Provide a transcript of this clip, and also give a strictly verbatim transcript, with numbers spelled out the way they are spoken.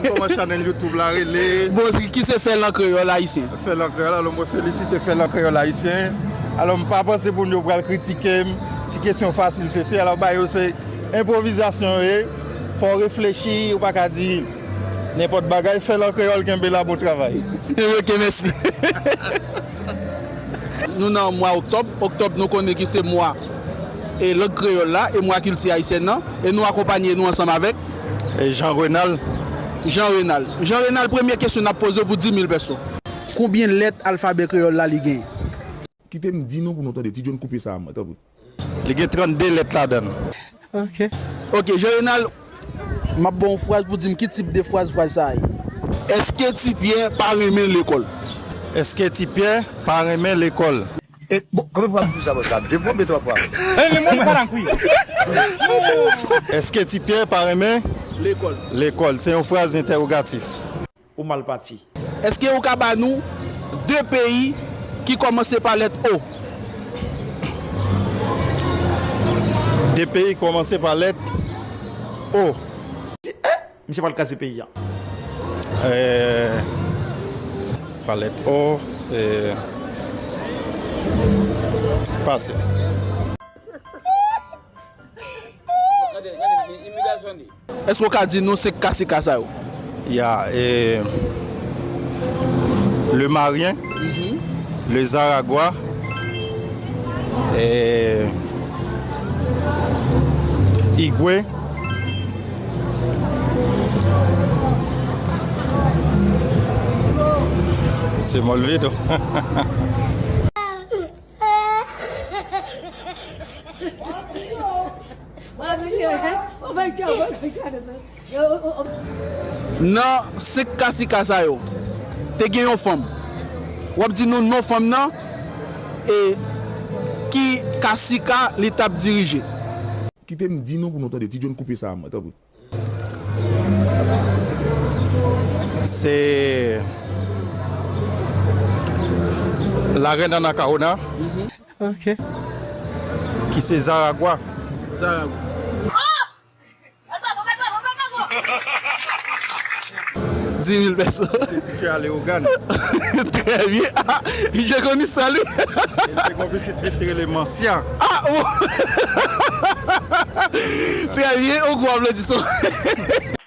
Kòman chanèl YouTube la rele? Bon, ki se Fè l an kreyòl ayisyen. Fè l an kreyòl, alò mwen felisite Fè l an kreyòl ayisyen. Alò m pa panse moun yo pral kritike m. Ti kesyon fasil se se, alò ba yo se enpwovizasyon yo ye. Fò w reflechi, ou pa ka di nenpòt bagay. Fè l an kreyòl, kenbe la, bon travay. Ok, mèsi. Nou nan mwa oktòb. Oktòb, nou konnen ki se mwa e lang kreyòl la, e mwa kilti ayisyèn nan, e nou akonpanye nou ansanm avèk E Jean Renal. Jean Renal. Jean Renal, premye kesyon n ap poze w pou dis mil pèso. Konbyen lèt alfabè kreyòl la li genyen? Kite m di nou pou nou tande. Ti John, koupe sa a, mwen, tanpri. Li gen trannde lèt ladan l. Ok. Ok, Jean Renal, m ap ba w yon fraz pou di m ki tip de fraz fraz sa a ye. Èske Ti Pyè pa renmen lekòl? Èske Ti Pyè pa renmen lekòl? E, bon, konbyen fwa m di sa, bòs la? De fwa oubyen twa fwa? Èske Ti Pyè pa renmen Lekòl. Lekòl? Se yon fraz entèwogatif. Ou mal pati. Èske ou ka ba nou de peyi ki kòmanse pa lèt O? De peyi kòmanse pa lèt O. Misye pral kraze peyi a. Eh, pa lèt O, se pase. Èske w ka di nou senk kasika sa yo? Ya, eh, le Marien, le Zaragwa, eh, Igwe, se m olvido. Nan senk kasika sa yo, te gen yon fanm. W ap di nou non fanm nan e ki kasika li t ap dirije. Kite m di nou pou nou tande. Ti John, koupe sa a, mwen, tanpri. Se la reine Anacaona, ok, ki se Zaragwa. Zaragwa. Dis mil pèso. Te sitiye a Leyogàn. Trè byen. Ah, je koni sa, wi. Li te gen yon pitit fi ki te rele Mansya. Ah, oh. Trè byen, yon gwo aplodisman.